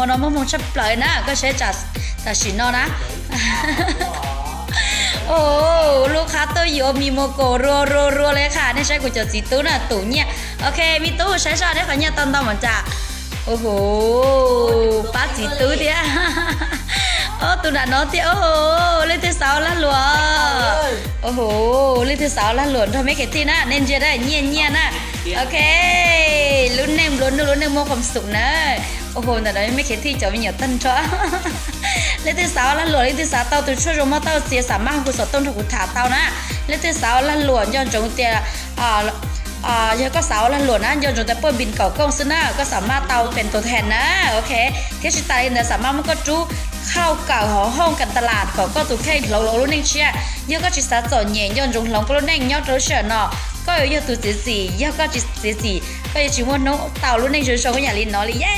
no muaj hmoo tshaj plaws na, koj saib tam sim no na. Lub qhab tuaj yuav mis mus kaum rua rua rua li qha, nej saib kuv cov txiv tub na, tus nyiaj. Ok, me tub saib soj neb qhov nyiaj tau ntau mas cas. Hu, pab txiv tub thiab. Ob tug nram no thiab. Leej twg xav ua lag luam? Hu, leej twg xav ua lag luam nrog meb khev thij na, nej ntsia na, nyiaj nyiaj na. Ok, lub neej nplua nuj, lub neej muaj khoom xum na. Hu, ntawm no meb khev thij cov me nyuam tag nrho. Leej twg xav ua lag luam, leej twg xav tau tus tshuaj zoo mob tauj txias, xam maj hu xov tooj nrog kuv tham tau na. Leej twg xav ua lag luam nco ntsoov tias yog koj xav ua lag luam na, nco ntsoov tias puaj npis kaum kooj xwb na, koj xam maj tau pes tus thas na. Ok, thiab tsis tas li ntawd xam maj muab koj rub khauj kawm hauv hooj kas tas las kom koj tus kheej hloov los lub neej tshiab. Yog koj tsis xav txom nyem, nco ntsoov hloov koj lub neej nyob rau lub sij hawm no. Koj yuav yog tus txiav txim, yog koj tsis txiav txim koj yuav tsis muaj hnub tau lub neej zoo zoo ib yam li no li ye.